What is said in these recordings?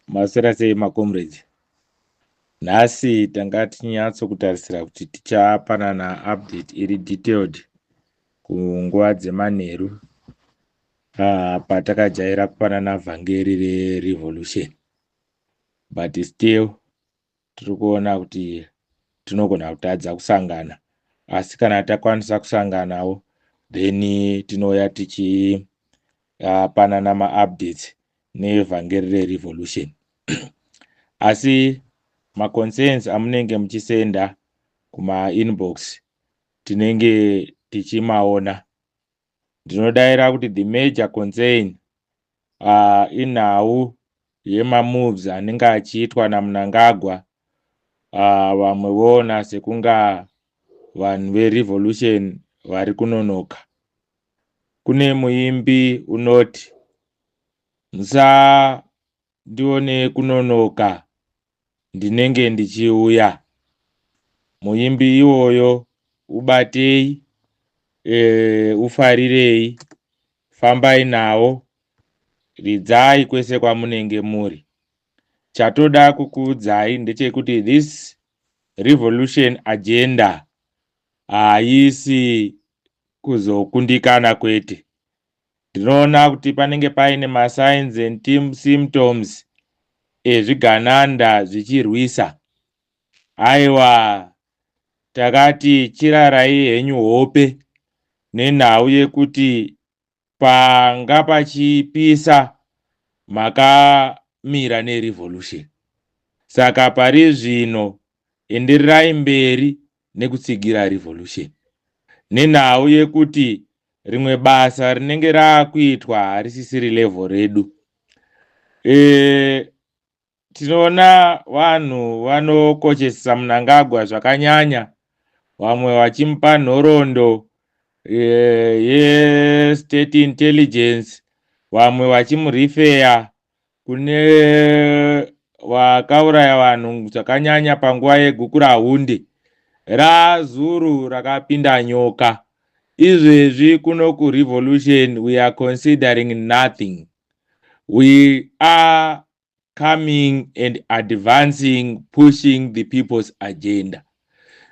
Maswera sei macomrades? Nhasi tanga tichinyatsokutarisira kuti tichapanana update iri detailed kunguva dzemanheru patakajaira kupanana vhangeri rerevolution, but still tiri kuona kuti tinogona kutadza kusangana, asi kana takwanisa kusanganawo, then tinouya tichipanana maupdates nevhangeri rerevolution. Asi maconcerns amunenge muchisenda kumainbox tinenge tichimaona. Ndinodayira kuti the major concern inhau yemamoves anenge achiitwa naMunangagwa. Vamwe voona sekunga vanhu verevolution vari kunonoka. Kune muimbi unoti, "Musandione kunonoka, ndinenge ndichiuya." Muimbi iwoyo ubatei, ufarirei, fambai nawo, ridzai kwese kwamunenge muri. Chatoda kukuudzai ndechekuti this revolution agenda haisi kuzokundikana, kwete. Ndinoona kuti panenge paine masigns and symptoms ezvigananda zvichirwisa. Aiwa, takati chirarai henyu hope nenhau yekuti panga pachipisa makamira nerevolution. Saka pari zvino endererai mberi nekutsigira revolution, nenhau yekuti rimwe basa rinenge raakuitwa harisisiri level redu. Tinoona vanhu vanokoshesa Mnangagwa zvakanyanya, vamwe vachimupa nhoroondo yestate intelligence, vamwe vachimurifeya kune vakauraya vanhu zvakanyanya panguva yeGukurahundi. Razuru rakapinda nyoka. Izvezvi kuno kurevolution we are considering nothing. We are coming and advancing, pushing the people's agenda.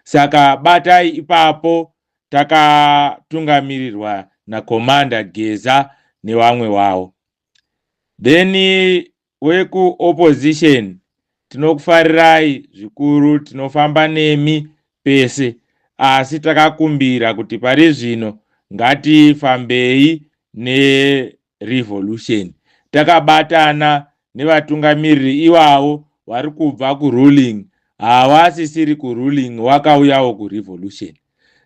Saka batai ipapo, takatungamirirwa naCommander Geza nevamwe vavo. Then wekuopposition, tinokufarirai zvikuru, tinofamba nemi pese, asi takakumbira kuti pari zvino ngatifambei nerevolution takabatana nevatungamiriri ivavo vari kubva kuruling. Havasisiri kuruling, vakauyawo kurevolution.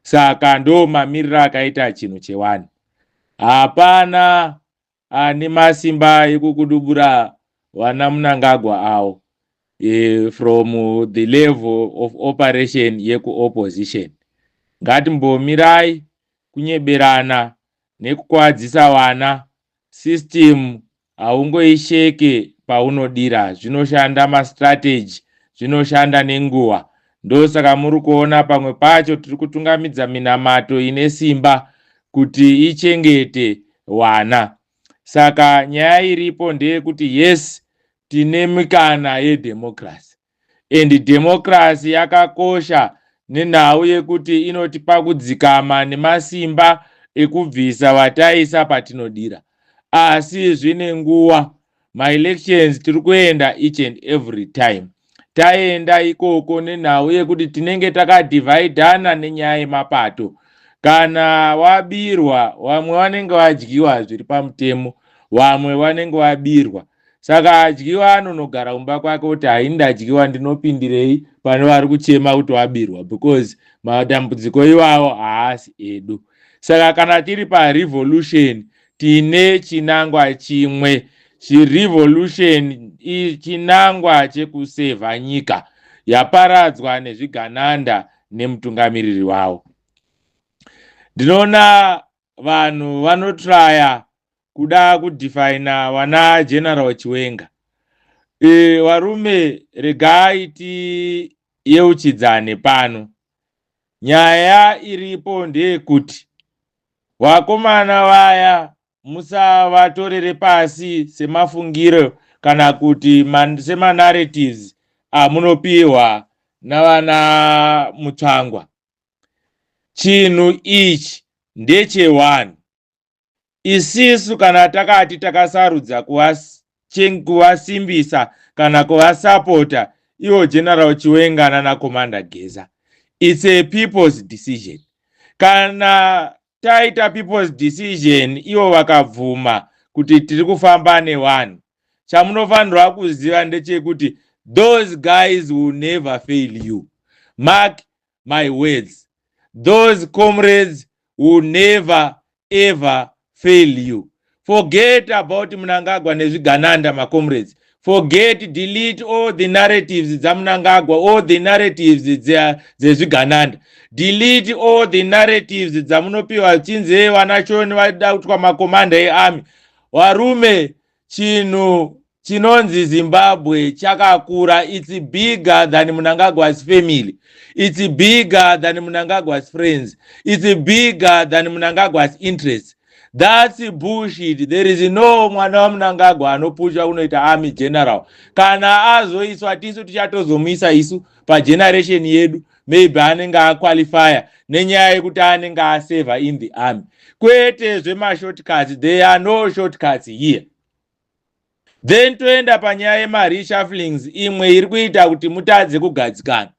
Saka ndo mamiriro akaita chinhu chewani. Hapana ane masimba ekukudubura vana Munangagwa avo from the level of operation yekuopposition. Ngatimbomirai kunyeberana nekukwadzisa vana. System haungoisheke paunodira, zvinoshanda mastrategy, zvinoshanda nenguva. Ndosaka muri kuona pamwe pacho tiri kutungamidza minamato ine simba kuti ichengete vana. Saka nyaya iripo ndeyekuti yes, tine mikana yedhemocracy, and dhemocracy yakakosha nenhau yekuti inotipa kudzikama nemasimba ekubvisa vataisa patinodira, asi zvine nguva. Maelections tiri kuenda each and every time. Taenda ikoko, nenhau yekuti tinenge takadhivhaidhana nenyaya yemapato, kana wabirwa, vamwe vanenge vadyiwa zviri pamutemo, vamwe vanenge vabirwa. Saka adyiwa anonogara kumba kwake kuti, "Haini, ndadyiwa, ndinopindirei pane vari kuchema kuti wabirwa?" Because matambudziko iwawo haasi edu. Saka kana tiri parevolution, tine chinangwa chimwe. Chirevolution chinangwa chekusevha nyika yaparadzwa nezvigananda nemutungamiriri wavo. Ndinoona vanhu vanotraya kuda kudefina vana General Chiwenga. Varume, regai tiyeuchidzane pano. Nyaya iripo ndeyekuti vakomana vaya musavatorere pasi semafungiro kana kuti semanarratives amunopiwa navana Mutsvangwa. Chinhu ichi ndechewanhu. Isisu kana takati takasarudza kuvasimbisa kana kuvasapota ivo General Chiwenga nana Commander Geza, it's a people's decision. Kana taita people's decision, ivo vakabvuma kuti tiri kufamba nevanhu, chamunofanirwa kuziva ndechekuti those guys will never fail you. Mark my words, those comrades will never ever fail you. Forget about Mnangagwa nezvigananda, macomrades. Forget, delete all the narratives dzaMnangagwa, all the narratives dzezvigananda. Delete all the narratives dzamunopiwa chinzi vanashoni vaida kutwa makomanda earmy. Varume, chinhu chinonzi Zimbabwe chakakura. It's bigger than Mnangagwa's family, it's bigger than Mnangagwa's friends, it's bigger than Mnangagwa's interests. That's bullshit. There is no mwana waMnangagwa anopushwa kunoita army general. Kana azoiswa, tisu tichatozomuisa isu pageneration yedu. Maybe anenge aqualifya nenyaya yekuti anenge aseva in the army, kwete zvemashortcuts. There are no shortcuts here. Then toenda panyaya yemareshufflings, imwe iri kuita kuti mutadze kugadzikana.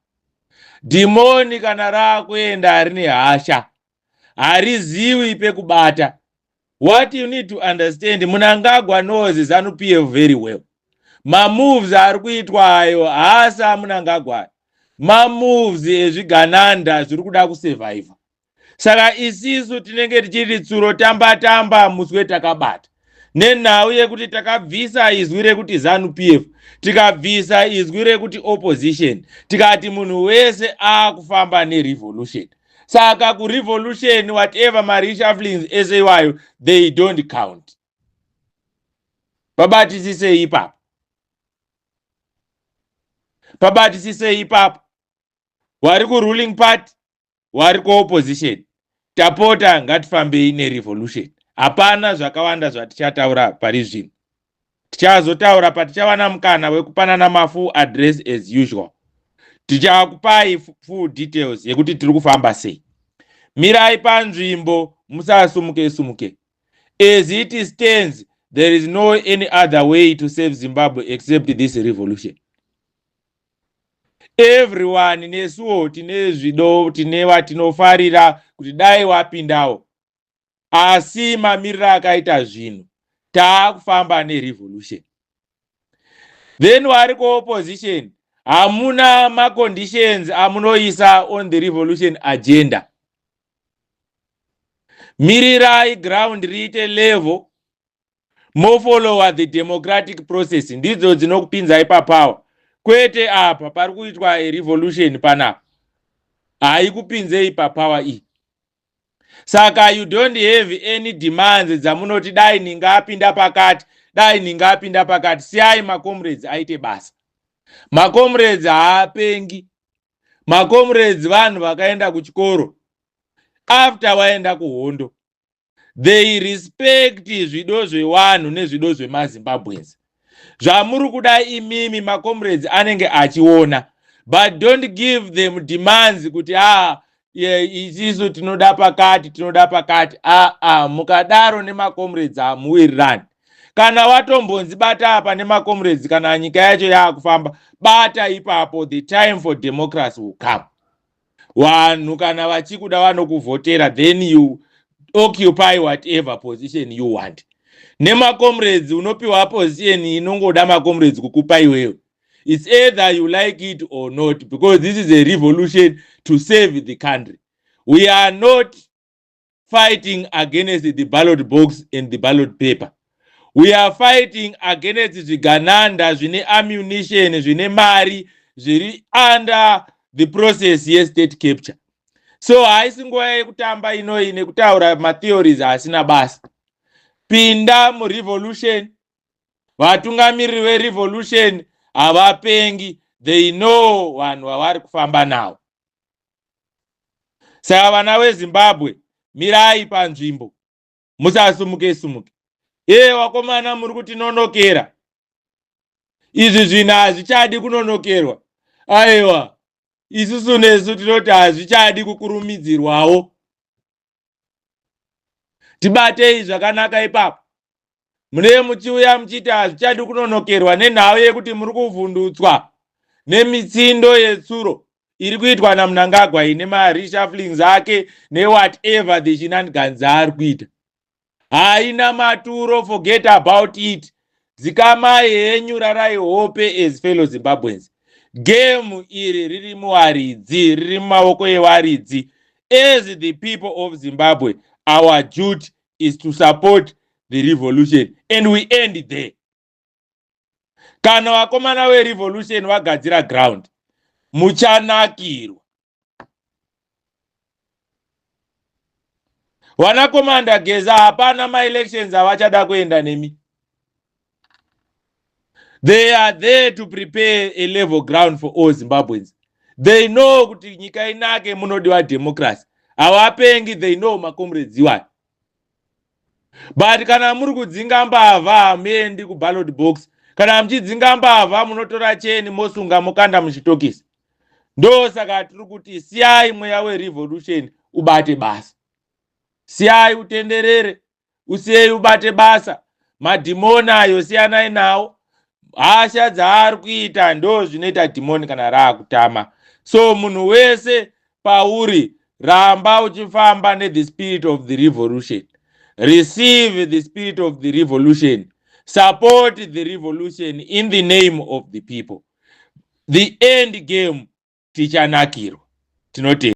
Dhimoni kana raakuenda rine hasha, harizivi pekubata. What you need to understand, Mnangagwa knows ZANU PF very well. Mamoves ari kuitwa ayo haasi aMnangagwa, mamoves ezvigananda zviri kuda kusurvivha. Saka isisu tinenge tichiti tsuro tamba tamba muswe takabata, nenhau yekuti takabvisa izwi rekuti ZANU PF, tikabvisa izwi rekuti opposition, tikati munhu wese aakufamba nerevolution. Saka kurevolution, whatever mareshufflings ese iwayo, they don't count. Pabatisisei ipapo, pabatisisei ipapo. Wari kuruling party, wari kuopposition, tapota ngatifambei nerevolution. Hapana zvakawanda zvatichataura pari zvino. Tichazotaura patichawana mukana wekupanana mafull address. As usual, tichakupai full details yekuti tiri kufamba sei. Mirai panzvimbo, musasumuke sumuke. As it stands, there is no any other way to save Zimbabwe except this revolution. Everyone, nesuwo tine zvido, tine watinofarira kuti dai wapindawo, asi mamiriro akaita zvinhu, taakufamba nerevolution. Then vari kuopposition, hamuna maconditions amunoisa on the revolution agenda. Mirirai ground riite level, mofollowa the democratic process. Ndidzo dzinokupinzai papower, kwete apa pari kuitwa revolution panapa haikupinzei papower iyi. Saka you don't have any demands dzamunoti dai ningapinda pakati, dai ningapinda pakati. Siyai macomrades aite basa. Macomrades haapengi. Macomrades vanhu vakaenda kuchikoro after vaenda kuhondo. They respect zvido zvevanhu nezvido zvemaZimbabweans. Zvamuri kuda imimi, macomrades anenge achiona, but don't give them demands kuti a isisu tinoda pakati, tinoda pakati. Aa, mukadaro nemacomrades hamuwirirani. Kana watombonzi bata apa nemacomrades, kana nyika yacho yaakufamba, bata ipapo. The time for democracy will come. Vanhu kana vachikuda vanokuvhotera, then you occupy whatever position you want nemacomrades. Unopiwa position inongoda macomrades kukupa iwewe. It's either you like it or not, because this is a revolution to save the country. We are not fighting against the ballot box and the ballot paper. We are fighting against zvigananda zvine ammunition, zvine mari, zviri under the process yestate capture. So haisi nguva yekutamba inoi nekutaura matheories asina basa. Pinda murevolution. Vatungamiriri verevolution havapengi. They know vanhu vavari kufamba navo. Saka vana veZimbabwe, mirai panzvimbo, musasumuke sumuke. Iye vakomana, muri kutinonokera. Izvi zvinhu hazvichadi kunonokerwa. Aiwa, isusu nesu tinoti hazvichadi kukurumidzirwawo. Tibatei zvakanaka ipapo. Mune muchiuya muchiti hazvichadi kunonokerwa nenhau yekuti muri kuvhundutswa nemitsindo yetsuro iri kuitwa naMnangagwa ine mareshufflings ake newhatever the shenanigans aari kuita. Haina maturo, forget about it. Dzikamai henyu, rarai hope as fellow Zimbabweans. Game iri riri muvaridzi, riri mumaoko evaridzi. As the people of Zimbabwe, our duty is to support the revolution and we end there. Kana vakomana verevolution vagadzira ground, muchanakirwa. Vanakomanda Geza hapana maelections avachada kuenda nemi. They are there to prepare a level ground for all Zimbabweans. They know kuti nyika inake munodiwa democracy. Havapengi, they know macomrades iwayo. But kana muri kudzinga mbavha hamuendi kuballot box. Kana muchidzinga mbavha munotora cheni mosunga mokanda muchitokisi. Ndosaka tiri kuti siyai mweya werevolution ubate basa. Siyai utenderere, usiyei ubate basa. Madhimoni ayo siyanai nawo. Hasha dzaari kuita ndo zvinoita dhimoni kana raakutama. So munhu wese pauri, ramba uchifamba nethe spirit of the revolution. Receive the spirit of the revolution. Support the revolution in the name of the people. The end game tichanakirwa. Tinotenda.